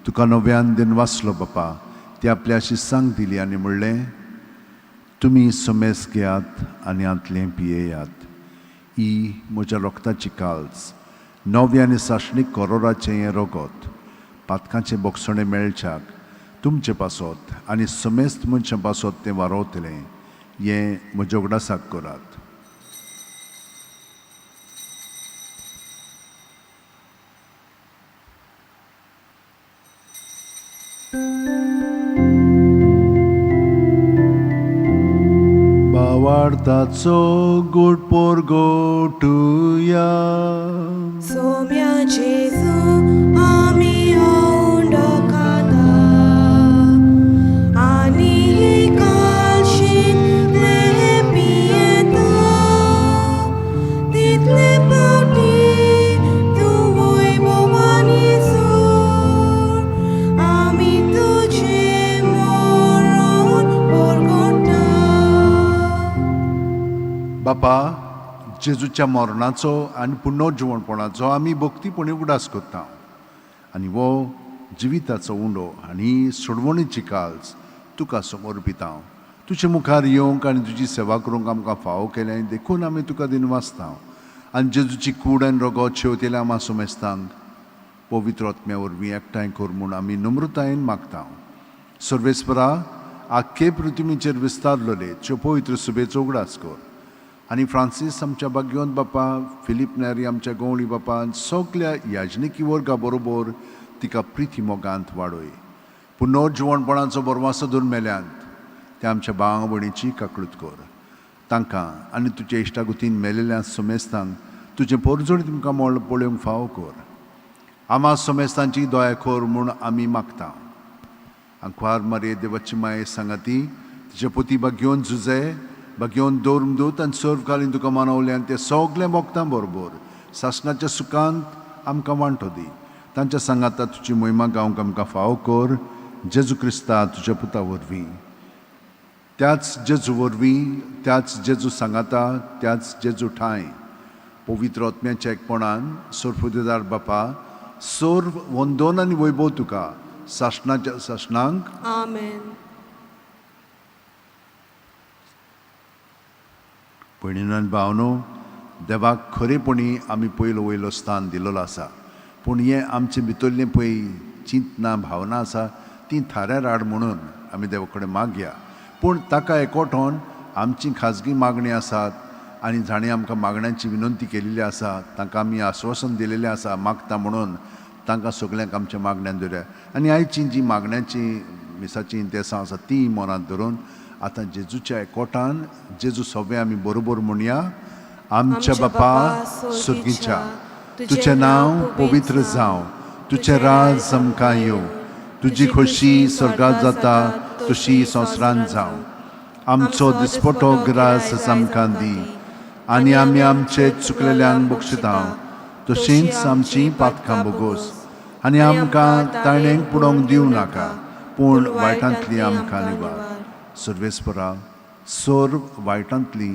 तुका नव्यान दिनवासलो बापा, ती आपल्या शिस्तांक दिली आनी म्हणलें, तुमी सुमेस घेयात आनी हांतलें पियेयात, ही म्हज्या रक्ताची काल्स, नव्या आनी सासणीक करोराचें हें रगत, पातकांचें बोगसणें मेळच्याक तुमचे पासत आनी समेस्त मनशां पासत तें वारोवतलें, हें म्हज्या उगडासाक करात. भावार्थाचो गोड पोरगोटुया. सोम्या जेजू आमी उंडो खाता आनी कालशींतले पियेता, तितले फावटी तूं वैभवानी सूर आमी तुजें मरण परगटा. बापा, जेजूच्या मरणाचो आनी पुनर्जिवणपणाचो आमी भक्तीपणी उगडास करता आनी हो जिविताचो उंडो आनी सोडवणीची काल्स तुका समर्पिता. तुजे मुखार येवंक आनी तुजी सेवा करूंक आमकां फावो केलें, देखून आमी तुका दिनवासता. आनी जेजूची कूड आनी रगत शेवतेल्या आमा सोमेस्तांक पवित्र आत्म्या वरवीं एकठांय कर म्हूण आमी नम्रतायेन मागता. सर्वेस्परा, आख्खे पृथ्वीचेर विस्तारलेले त्यो पवित्र सुबेचो उगडास कर आनी फ्रांसीस आमच्या भाग्यवंत बापा, फिलीप नेरी आमच्या गवळी बापा, सगल्या याजनिकी वर्गा बरोबर तिका प्रिती मोगांत वाडय. पुनर्जिवणपणाचो बरवासो धरून मेल्यांत त्या आमच्या भाव भयणीची काकळूत कर. तांकां आनी तुज्या इश्टागुतीन मेलेल्या समेस्तांक तुजें पोरजोळीत मुखामळ पळोवंक फावो कर. आमा समेस्तांची दया कर म्हूण आमी मागता. आंकवार मारये देवाची माये सांगाती तिचे पोती बागेवन जुजे बागेवन दवरून दूत आनी सर्वकालीन तुका मानवले आनी ते सगळे मोगतां बरोबर सासणाच्या सुखांत आमकां वांटो दी. तांच्या सांगाता तुजी मोहिमा गावंक आमकां फावो कर जेजू क्रिस्ता तुज्या पुता वरवीं. त्याच जेजू वरवीं, त्याच जेजू सांगाता, त्याच जेजू ठांय पवित्र आत्म्याच्या एकपणान सर्वफुदेदार बापा, सर्व वंदन आनी वैभव तुका सासणाच्या सासणांक. आमेन. भयणीनो आनी भावनो, देवाक खरेपणी आमी पयलो वयलो स्थान दिलेलो आसा, पूण हें आमचे भितरलें पळय चिंतना भावना आसा ती थाऱ्यार हाड म्हणून आमी देवा कडेन मागया. पूण ताका एकवटोन आमची खाजगी मागणी आसात आनी जाणें आमकां मागण्यांची विनंती केलेली आसा तांकां आमी आस्वासन दिलेलें आसा मागता म्हणून, तांकां सगल्यांक आमच्या मागण्यान धरया. आनी आयची जी मागण्याची मिसाची इंतेसां आसा ती मनांत धरून आतां जेजूच्या एकवटान जेजू सगळें आमी बरोबर म्हणया. आमच्या बापा सर्गीच्या, तुजें नांव पवित्र जावं, तुजें राज आमकां येवं, तुजी खोशी स्वर्गात जाता तशी संवसारांत जावं. आमचो दिसपटो ग्रास आमकां दी आनी आमी आमचे चुकलेल्यांक बक्षिता तशींच आमची पातकां बोगोस आनी आमकां ताणें पुडोवंक दिवं नाका, पूण वायटांतली आमकां निवार. सर्वेस्परा, सर्व वायटांतली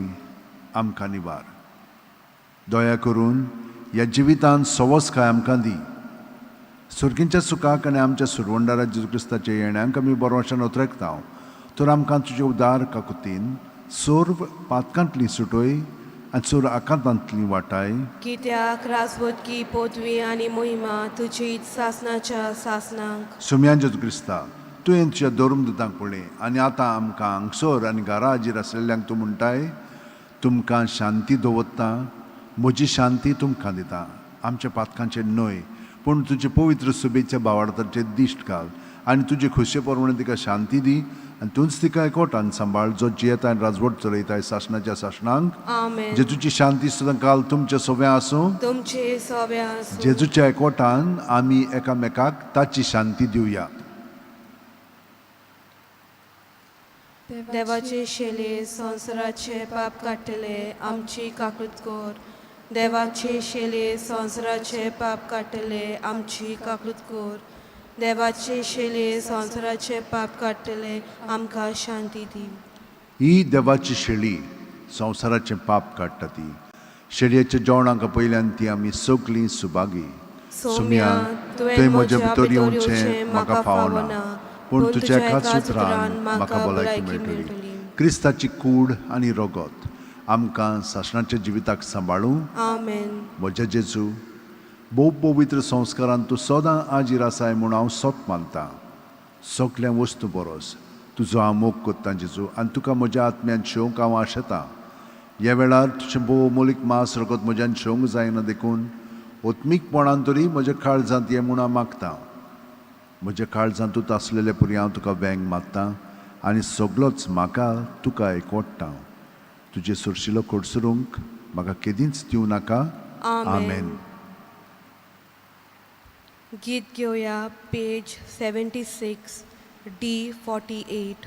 आमकां निवार. दया करून ह्या जिवितांत सवसकाय आमकां दी. सर्गींच्या सुखाक आनी आमच्या सुरवंडारा जेजू क्रिस्ताच्या येण्याक आमी बरोवशान उतरेकता. तर आमकां तुजे उदार काकुतीन सर्व पातकांतली सुटय आनी सर्व आकांतांतली वाटाय. कित्याक राजवटकी, पदवी आनी मोहिमा तुजी सासनाच्या सासनाक. सुम्यान जेजू क्रिस्ता, तुवें तुज्या धर्मदूतांक पळय आनी आतां आमकां हांगसर आनी घरा हाजीर आसलेल्यांक तूं म्हणटाय, तुमकां शांती दवरता, म्हजी शांती तुमकां दिता. आमच्या पातकांचेर न्हय पूण तुजे पवित्र सुबेच्या भावार्थाचेर दिश्ट घाल आनी तुजे खोशये प्रमाणे तिका शांती दी आनी तूंच तिका एकवटान सांबाळ, जो जियेता आनी राजवट चलयताय सासणाच्या सासणांक. आमेन. जेजूची शांती सुद्दां काल तुमच्या सोव्या आसूं. तुमचे सोब्या आसूं. जेजूच्या एकवटान आमी एकामेकाक ताची शांती दिवया. देवाचे शेले, संवसाराचे पाप काडटले, आमची काकूत कर. देवाचे शेले, संवसाराचे पाप काडटले, आमची काकूत कर. देवाचे शेले, संवसाराचे पाप काडटले, आमकां शांती दी. ही देवाची शेळी, संवसाराचें पाप काडटा ती. शेळयेच्या जेवणाक पयल्यान ती आमी सगळीं सुभागी. सोम्या, तुवें म्हज्या भितर येवचें म्हाका फावना, पूण तुज्या एकाच उतरान म्हाका भलायकी मेळटली. क्रिस्ताची कूड आनी रगत आमकां सासणाच्या जिविताक सांबाळूं. आमेन. म्हज्या जेजू, भोव पवित्र संस्कारान तूं सदां आजीर आसाय म्हूण हांव सत मानतां. सगल्या वस्तू परस तुजो हांव मोग कोत्तां जेजू, आनी तुका म्हज्या आत्म्यान शेवंक हांव आशेतां. ह्या वेळार तुजें भोव मोलीक मास रगत म्हज्यान शेवंक जायना, देखून ओत्मीकपणान तरी म्हज्या काळजांत ये म्हूण हांव मागतां. म्हज्या काळजांत तूं आसलेले पुरी हांव तुका वेंग मारतां आनी सगलोच म्हाका तुका एकवडटा. तुजे सुरशिलो कडसरूंक म्हाका केदींच दिवं नाका. आमेन. गीत घेवया, पेज 76, D 48.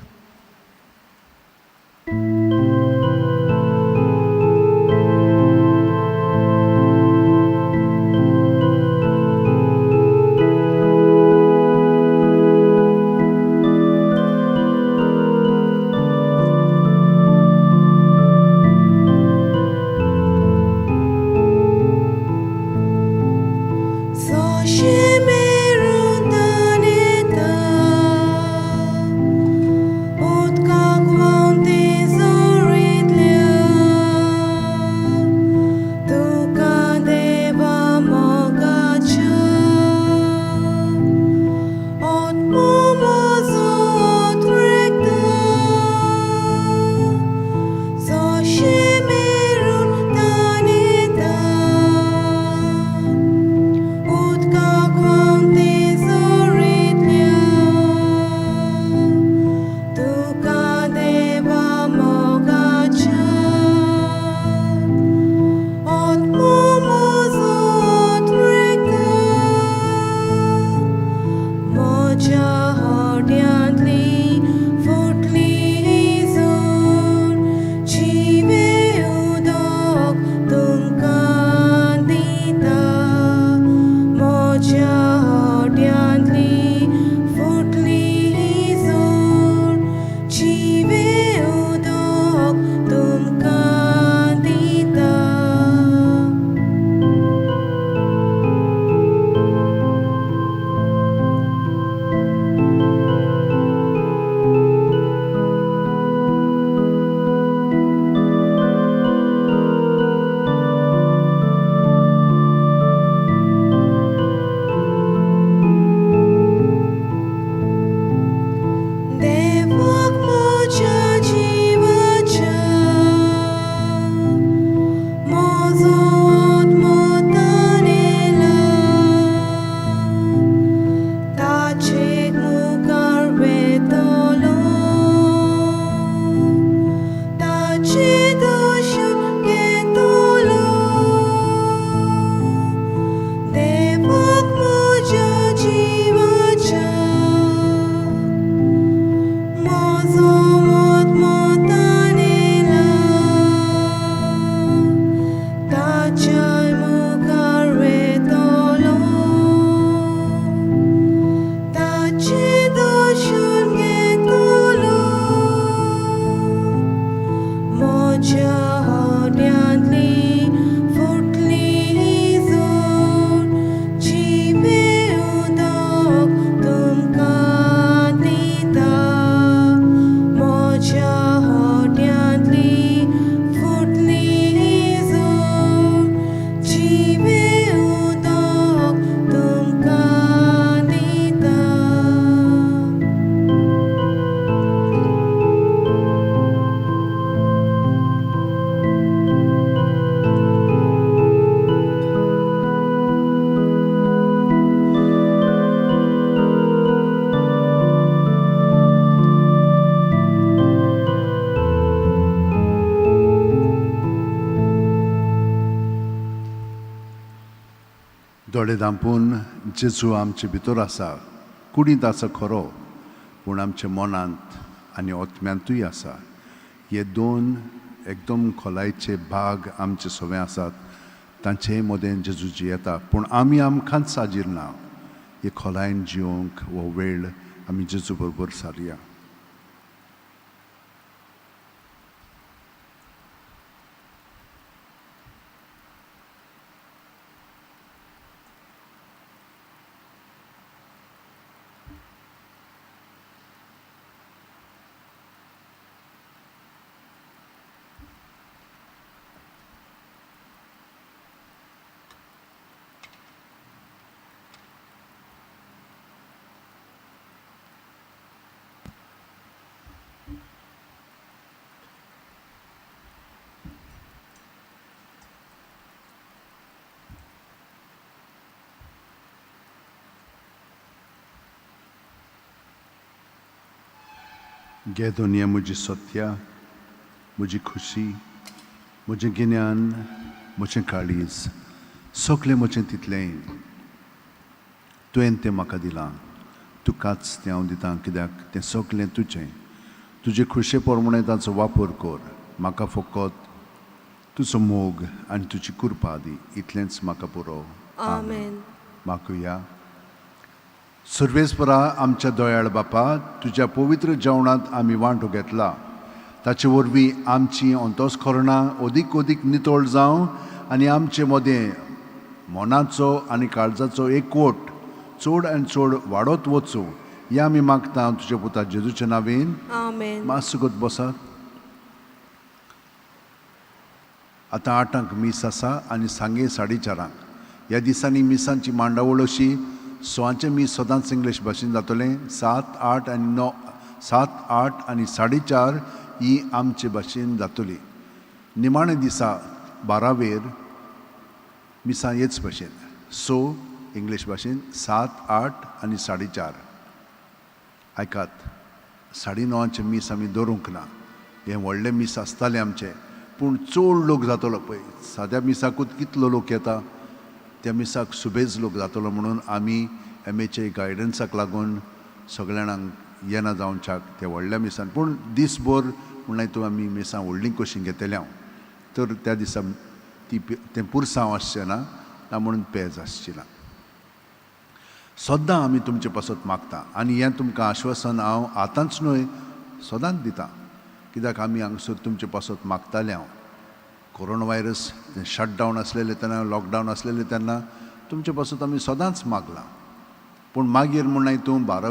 ताचें दर्शन घेतलो देवाक म्हज्या जिवाच्या म्हजो मत मतानेला ताच्या मुखार वेतलो ताचें दर्शन घेतलो म्हज्या होड्यांतली फुटली जोड जिवें उदक तुमकां दिता म्हज्या होड्यांतली फुटली जोड जिवें उदक तुमकां दिता. दोळे धांपून जेजू आमचे भितर आसा, कुडींत आसा खरो, पूण आमच्या मनांत आनी आत्म्यांतूय आसा. हे दोन एकदम खोलायेचे भाग आमचे सवे आसात, तांचे मदें जेजू जियेता, पूण आमी आमकांच साजीर ना. हे खोलायेन जिवंक हो वेळ आमी जेजू बरोबर सारया. घे दुनिया म्हजी सत्या, म्हजी खुशी, म्हजें गिन्यान, म्हजें काळीज, सगळें म्हजें तितलें तुवें तें म्हाका दिलां, तुकाच तें हांव दितां, कित्याक तें सगळें तुजें. तुजे खुशे प्रमाणें ताचो वापर कर. म्हाका फकत तुजो मोग आनी तुजी कृपा दी, इतलेंच म्हाका पुरो. आमेन. मागुया. सर्वेस्परा आमच्या दयाळ बापा, तुज्या पवित्र जेवणांत आमी वांटो घेतला, ताचे वरवीं आमची अंतस्करणां अदीक अदीक नितळ जावं आनी आमचे मदें मनाचो आनी काळजाचो एकवट चड आनी चड वाडत वचूं, हें आमी मागता तुज्या पुता जेजूच्या नांवेन. आमेन. मातसो बसात. आतां 8 मीस आसा आनी सांगे 4:30. ह्या दिसांनी मिसांची मांडावळ अशी, 6 मीस सदांच इंग्लीश भाशेन जातलें, 7, 8 आनी 9, 7, 8 आनी 4:30 ही आमचे भाशेन जातली. निमाणे दिसा 12 मिसां हेच भाशेन, 6 इंग्लीश भाशेन, 7, 8 आनी 4:30. आयकात, 9:30 मीस आमी दवरूंक ना. हें व्हडलें मीस आसतालें आमचें, पूण चड लोक जातलो पळय, साद्या मिसाकूच कितलो लोक येता, त्या मिसाक सुबेज लोक जातलो म्हणून आमी एम एचे गायडन्साक लागून सगळ्या जाणांक येना जावच्याक त्या व्हडल्या मिसान. पूण दीसभर म्हणल्यार तूं आमी मिसां व्हडलीं कशीं घेतले हांव, तर त्या दिसा ती तें पुरसांव आसचें ना, ना म्हणून पेज आसची ना. सद्दां आमी तुमचे पासत मागता आनी हें तुमकां आश्वासन हांव आतांच न्हय सदांच दितां, कित्याक आमी हांगसर तुमचे पासत मागताले हांव. कोरोना व्हायरस शटडावन आसलेलें तेन्ना, लॉकडावन आसलेलें तेन्ना तुमचे पासत आमी सदांच मागलां. पूण मागीर म्हण तूं 12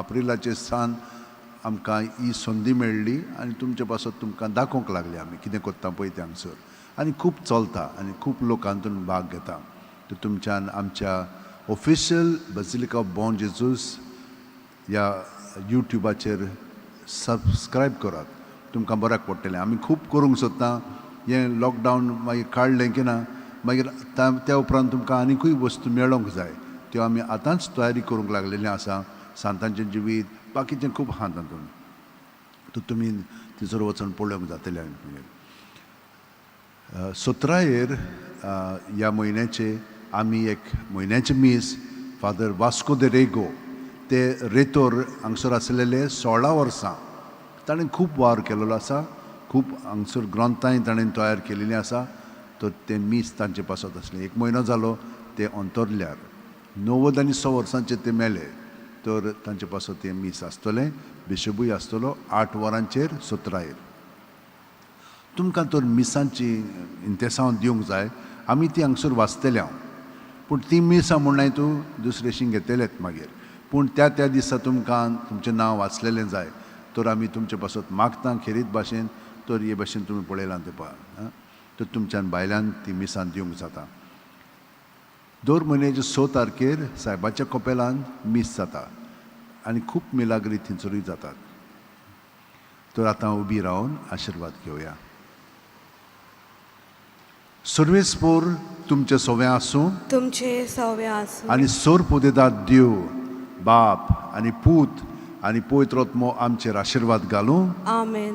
एप्रिलाचे सान आमकां ही संदी मेळ्ळी आनी तुमचे पासत तुमकां दाखोवंक लागले आमी कितें करता पळय तें हांगसर, आनी खूब चलता आनी खूब लोक हातूंत भाग घेता. तर तुमच्यान आमच्या official basilica of Bom Jesus ह्या युट्युबाचेर सबस्क्रायब करात, तुमकां बऱ्याक पडटलें. आमी खूब करूंक सोदता, हें लॉकडावन मागीर काडलें की ना मागीर त्या उपरांत तुमकां आनिकूय वस्तू मेळोंक जाय, त्यो आमी आतांच तयारी करूंक लागलेली आसा. सांतांचें जिवीत बाकीचें खूब आहा तातूंत. तर तुमी थंयसर वचून पळोवंक जातलें. मागीर 17 ह्या म्हयन्याचे आमी एक म्हयन्याचें मीस फादर वास्को दे रेगो, ते रेतोर हांगसर आसलेले 16 वर्सां, ताणें खूब वावर केलेलो आसा, खूब हांगसर ग्रंथांय ताणें तयार केलेलीं आसा. तर तें मीस तांचे पासत आसलें. एक म्हयनो जालो ते अंतरल्यार, 91 वर्सांचे ते मेले. तर तांचे पासत तें मीस आसतलें, बिशपूय आसतलो 8 वरांचेर 17. तुमकां तर मिसांची इंतेसांव दिवंक जाय, आमी ती हांगसर वाचतले हांव, पूण ती मिसां म्हणनाय तूं दुसरेशीं घेतलेत मागीर, पूण त्या त्या दिसा तुमकां तुमचें नांव वाचलेलें जाय. तर आमी तुमचे पासत मागता खेरीत भाशेन, तर हे भाशेन तुमी पळयलां तें पळय, तर तुमच्यान भायल्यान ती मिसां दिवंक जाता. दर म्हयन्याचे 6 तारखेर सायबाच्या कपेलान मीस जाता आनी खूब मिलाग्री थंयसरूय जातात. तर आतां उबी रावन आशिर्वाद घेवया. सर्वेस्पोर तुमचे सवें आसूं, तुमचे सवे आसूं, आनी सोर पुदेदाद देव बाप आनी पूत आनी पवित्र आत्मो आमचेर आशिर्वाद घालूं. आमेन.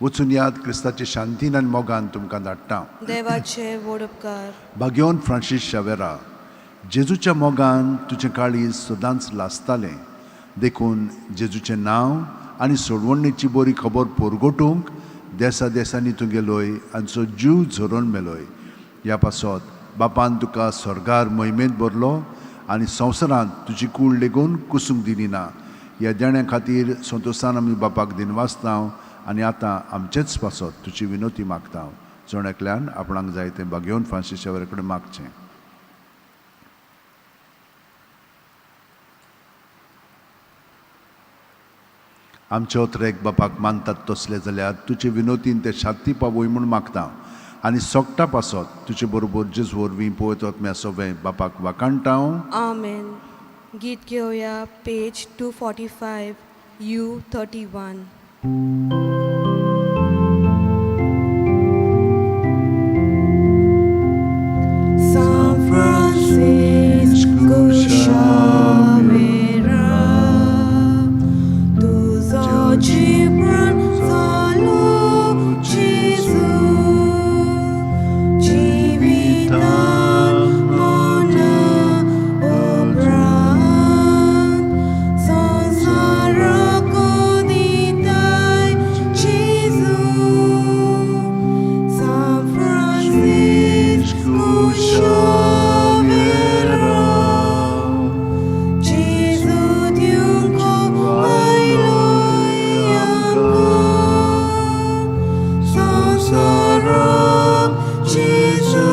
वचून याद क्रिस्ताचे शांतीन आनी मोगान तुमकां धाडटा. देवाचे व्हड उपकार. भाग्योन फ्रांसीस शावेरा, जेजूच्या मोगान तुजें काळीज सदांच लासतालें, देखून जेजूचें नांव आनी सोडवणेची बरी खबर पोरगोटूंक देसा देसांनी तूं गेलोय आनी जीव झरोवन मेलोय. ह्या पासत बापान तुका स्वर्गार मोहिमेंत भरलो आनी संवसारांत तुजी कूड लेगून कुसूंक दिली ना. ह्या देण्या खातीर संतोशान आमी बापाक दिनवासता आनी आतां आमचेच पासत तुजी विनोती मागता. जण एकल्यान आपणाक जाय तें भाग्योवन फ्रांसीस शावेरा कडेन मागचें. आमचे ओत्रेक बापाक मानतात तसले जाल्यार तुजे विनोतीन ते शांती पावय म्हूण मागता आनी सोगटा पासत तुजे बरोबर जेजू वरवीं पवित्र आत्म्या सवें बापाक वाखाणटा. आमेन. गीत घेवया पेज 245 U31. San Francisco Xavier, तुजो जिब्रान जालो जेजू, जिवितान मना उपरांत संवसाराक दिताय जेजू. San Francisco Xavier, Gesù दिवंक आयलोय आमकां, संवसाराक जेजू